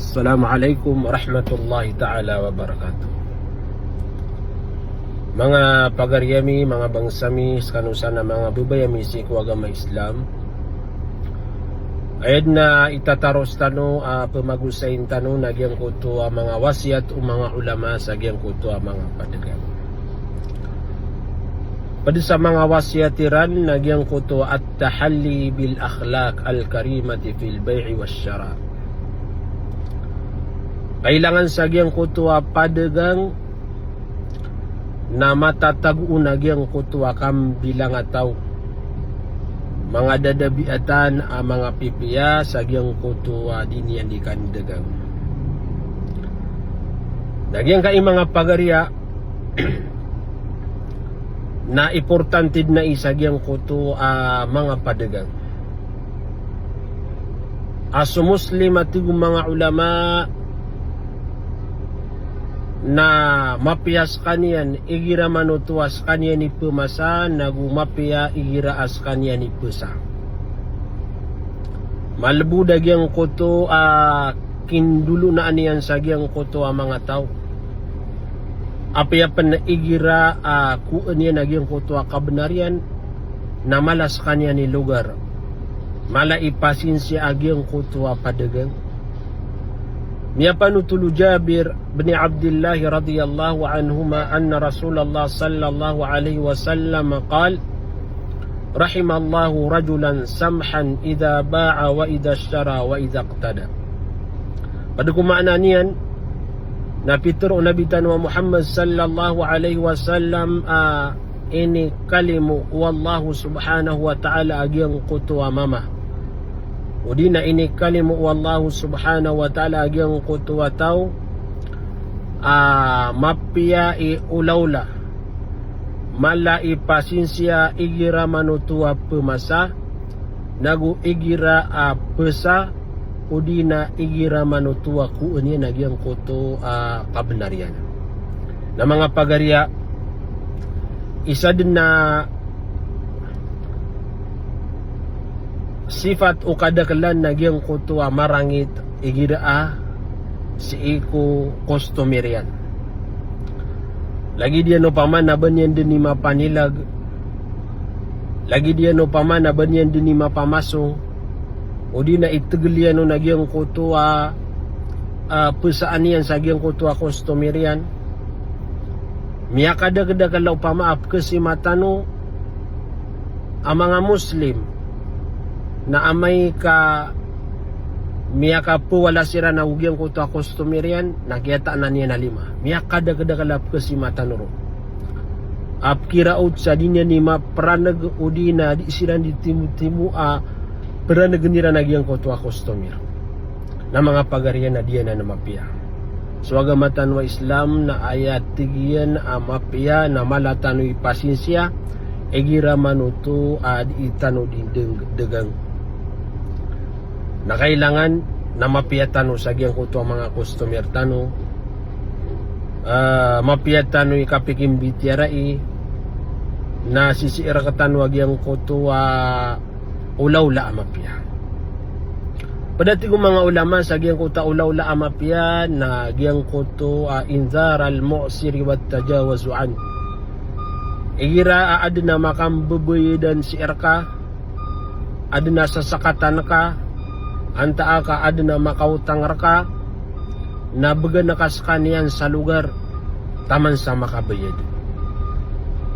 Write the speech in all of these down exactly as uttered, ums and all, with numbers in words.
Assalamu alaikum warahmatullahi ta'ala wabarakatuh. Manga pagari ami, manga bangsa mi, skano san a manga babay ami sii ko agama Islam. Aya dn a itataros tano a pamagosayin tano na giyangkoto a manga wasiyat o manga ulama sa giyangkoto a manga padagang. Pd sa manga wasiyat iran na giyangkoto a at-tahalli bil akhlaq al-karimati fil bay'i wash shara'. Kailangan sa giyangkoto a padagang na matatago on a giyangkoto a kambilangataw, manga dadabiatan a manga pipiya sa giyangkoto a dii niyan di kandagang. Na giyangkai manga pagari a na importante dn ai sa giyangkoto a manga padagang. A so Muslim a tig o manga ulama na mapiya skaniyan igira manoto a skaniyan i pmasa, nago mapiya igira a skaniyan i psa. Malbod a giyangkoto a kindolonaan iyan sa giyangkoto a manga taw. Apiya pn igira a kowaan iyan a giyangkoto a kabnar iyan, na mala skaniyan i logar, mala i pasinsiya a giyangkoto a padagang. Miyapanotol o Jabir bin Abdillah radiyallahu anhuma anna Rasulullah sallallahu alaihi wasallam qal, "Rahimallahu rajulan samhan idha ba'a wa idha ishtara wa idha iqtada." Pd ko maana niyan na pitharo o Nabi tano a Muhammad sallallahu alaihi wasallam a inikalimo o Allahu subhanahu wa ta'ala a giyangkoto a mama, odi na inikalimo o Allahu subhanahu wa ta'ala a giyangkoto a taw a mapiya i olaola, mala i pasinsiya igira manoto a pmasa, nago igira a psa, odi na igira manoto a kowaan iyan a giyangkoto a kabnar iyan. Na manga pagari a, isa dn a sifat o kadaklan a giyangkoto a marangit igira a sii ko customer iyan. Lagid iyan opama na ba niyan dn i mapanilag, lagid iyan opama na ba niyan dn i mapamasong, odi na itgl iyan on a giyangkoto a, a, psaan iyan sa giyangkoto a customer iyan. Miyakadakdakl a opama a pkhasima tano a manga Muslim na amay ka miyakapwala siran ago giyangkoto a customer iyan na kiyataanan iyan a lima. Miyakadakdakl a pkhasima tano ron a pkhiraot sa di niyan i mapraneg odi na di siran di timotimo a pranegen iran a giyangkoto a customer. Na manga pagari a, na di anan a mapiya. So agama tano a Islam na aya tig iyan a mapiya na mala tano i pasinsiya igira manoto a dii tano di deng-, dagang. Na kailangan na mapiya tano sa giyangkoto a manga customer tano. Ah, mapiya tano i kapikimbitiyarai, na sisii rktano a giyangkoto a olaola a mapiya. Pd a tig o manga ulama sa giyangkoto a olaola a mapiya na giyangkoto a inzar al-mu'sir wa tajawazu an. Igira a adn a makambebeyedan sii rka, adn a sasakatan ka, antaa ka adn a makaotang rka, na bgan ka skaniyan sa logar taman sa makabeyed.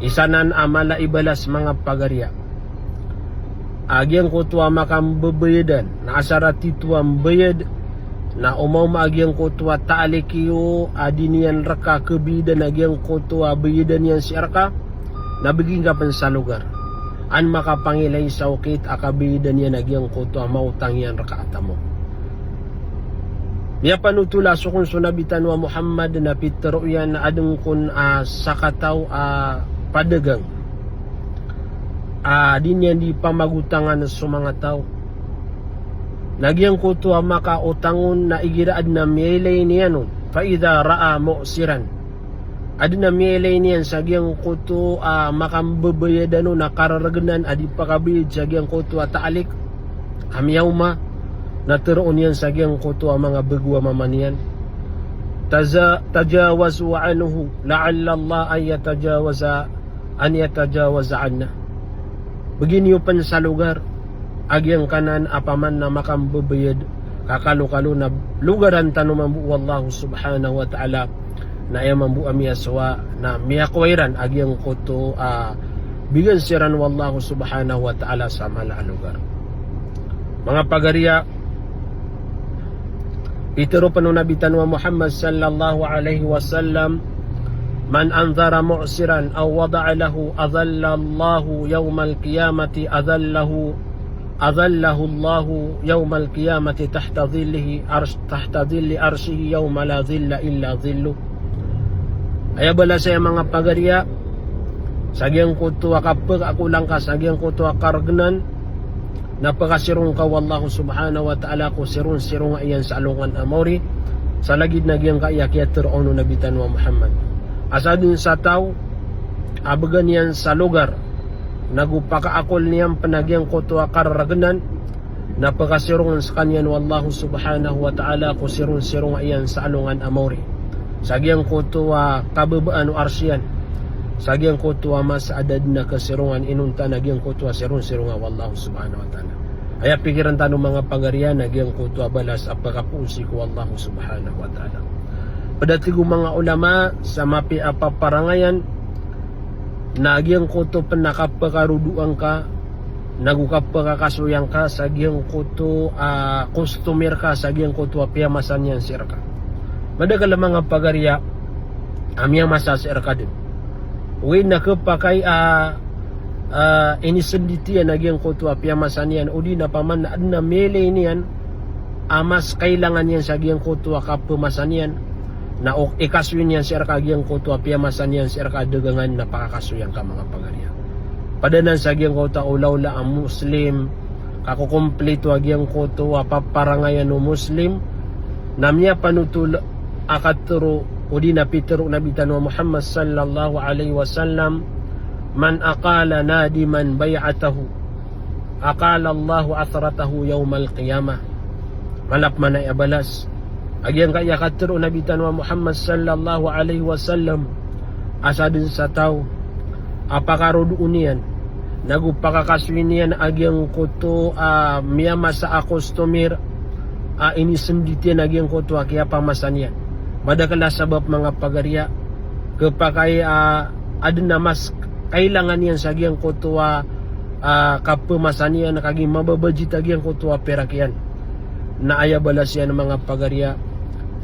Isa nan a mala i balas, manga pagari a, a giyangkoto a makambebeyedan, na asar a tito a mbeyed, na omaoma a giyangkoto a taalik iyo a di niyan rka kebeyedan a giyangkoto a beyedan iyan sii rka, na bgi ngka pn sa logar. An makapangilay sa okit a kabeyedan iyan a giyangkoto a maotang iyan rka a tamok. Miyapanotol a so kon so Nabi tano a Muhammad na pitharo iyan a adn kon a sakataw a padagang a di niyan di pamagotangan so manga taw. Na giyangkoto a makaotang on na igira adn a miyailay niyan on, fa idha ra'a mu'siran, adn a miyailay niyan sa giyangkoto a makambebeyedan on a kararagnan a di pakabeyed sa giyangkoto a taalik a miyaoma, Na teroon iyan sa giyangkoto a manga bego a mama niyan. Taja-, tajawazu anhu, la'alla Allah an yatajawaza, an yatajawaza anna. Begi niyo pen sa logar a giyangkanan a paman na makambebeyed ka kalokalo na logaran tano mambo o Allah subhanahu wa ta'ala. Na aya mambo a miyasowa na miyakowa iran a giyangkoto a bigan siran o Allah subhanahu wa ta'ala sa mala a logar. Manga pagariya, pitero pen o Nabi tano a Muhammad sallallahu alaihi wasallam, "Man andhara mu'siran aw wada'a lahu, adhallallahu yawmal qiyamati, adhallahu, adhallahu Allahu yawmal qiyamati tahta dhillihi arsh-, tahta dhilli arshihi yawma la dhilla illa dhilluh." Aya balas aya, manga pagariya, sa giyangkoto a kapekaakolan ka sa giyangkoto a karegenan, na pekasirong ka o Allah subhanahu wa ta'ala ko sirong-sironga iyan sa alongan a maori, sa lagid na giyangkaya kiyateroon o Nabi tano a Muhammad. A sadn sa taw a began iyan sa logar, nago pakaakolen iyan pen a giyangkoto a karegenan, na pekasirongen sekaniyan o Allah subhanahu wa ta'ala ko sirong-sironga iyan sa alongan a maori. Sa giyangkoto a kabebaan o arsh iyan, sa giyangkoto a masa a da den a kasirongan inonta na giyangkoto a sirong-sironga o Allah subhanahu wa ta'ala. Aya pikiren tano, manga pagariya, na giyangkoto a balas a pekapoon sii ko Allah subhanahu wa ta'ala. Ped a tig o manga ulama sa mapiya a paparangayan na giyangkoto pen a kapekarodoan ka nago kapekakasoyan ka sa giyangkoto a customer ka sa giyangkoto a piyamasa niyan sii reka. Madakel a manga pagariya a miyamasa sii reka den. Oway na kepakay a, a, inisendit iyan a giyangkoto a piyamasa niyan, odi na paman na aden a miyailay niyan a mas kailangan iyan sa giyangkoto a kapemasa niyan, na o ikasoy niyan sii reka giyangkoto a piyamasa niyan sii reka a dagangan, na pakakasoyan ka, manga pagariya. Pad anan sa giyangkoto a olaola a Muslim, ka kokomplito a giyangkoto a paparangayan o Muslim, na miyapanotol a katero odi na pitero o Nabi tano a Muhammad sallallahu alaihi wasallam, "Man aqala nadiman bay'atahu, aqala Allahu athratahu yawmal qiyamah." Mala pman aya balas a giyangkaya katero o Nabi tano a Muhammad sallallahu alaihi wasallam, a sadn sa taw a pakarodoon iyan nago pakakasoy niyan a giyangkoto a miyamasa a customer a inisendit iyan a giyangkoto a kiyapamasa niyan. Madakel a sabap, manga pagariya, kepakay a aden a mas kailangan iyan sa giyangkoto a, a, kapemasa niyan, kagiya mababadjit a giyangkoto a pirak iyan. Na aya balas iyan, manga pagariya,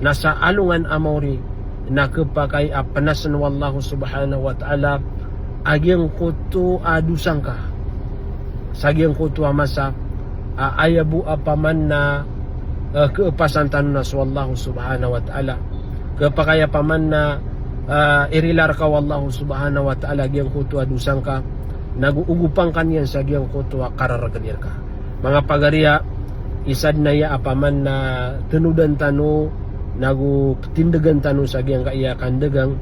na sa alongan a maori, na kepakay a penasen o Allah subhanahu wa ta'ala a giyangkoto a dosa ngka sa giyangkoto a masa a aya bo a paman na, eh, keepasan tano na so Allah subhanahu wa ta'ala. Kepakay a paman na, eh, irila reka o Allah subhanahu wa ta'ala giyangkoto a dosa ngka, nago ogopan ka niyan sa giyangkoto a kararageni reka. Manga pagariya, isa den aya a paman na tenodan tano nago petindegan tano sa giyangkaya kandegang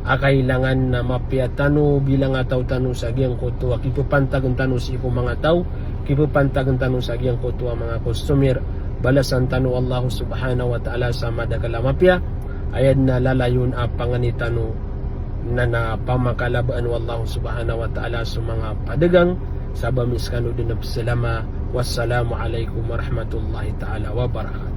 a kailangan na mapiya tano bilang a taw tano sa giyangkoto a kipepantagen tano sii ko manga taw, kipepantagen tano sa giyangkoto a manga customer. Balasan tano o Allah subhanahu wa ta'ala sa madakel a mapiya. Aya den a lalayon a pangeni tano na, na pamakalabaan o Allah subhanahu wa ta'ala so manga padagang, sa ba mi sekano den peselama. Wassalamu alaikum warahmatullahi ta'ala wabarakatuh.